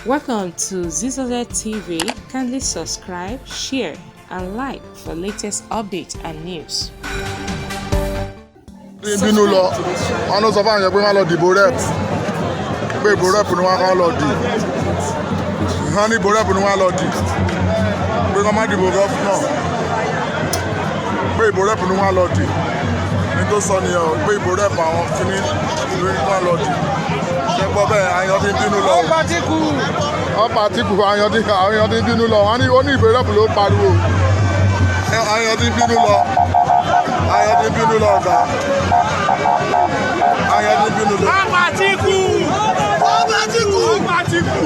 Welcome to Zizoze TV. Kindly subscribe, share, and like for latest updates and news. Ní bínú lọ, wọn ló sọ fáwọn yẹn pé wọn lọ dìbò rep, pé ìbò rep ni wọn kàn lọ dì. Wọn ní ìbò rep ni wọn lọ dì, pé wọn má dìbò governor, pé ìbò rep ni wọn lọ dì. Ní tó sọ nìyẹn o, pé ìbò rep àwọn kíní ni wọn lọ dì. Ṣe gbọ́ bẹ́ẹ̀? Àyàn ti ń bínú lọ o. Ọ̀pá Àtìkù, àyàn ti ń bínú lọ. Wọn ní ó ní ìbò rep ló pariwo. Àyàn ti ń bínú lọ, àyàn ti ń bínú lọ, ọ̀gá. Àyàn ti ń bínú lọ. Àtìkù! Àtìkù! Àtìkù!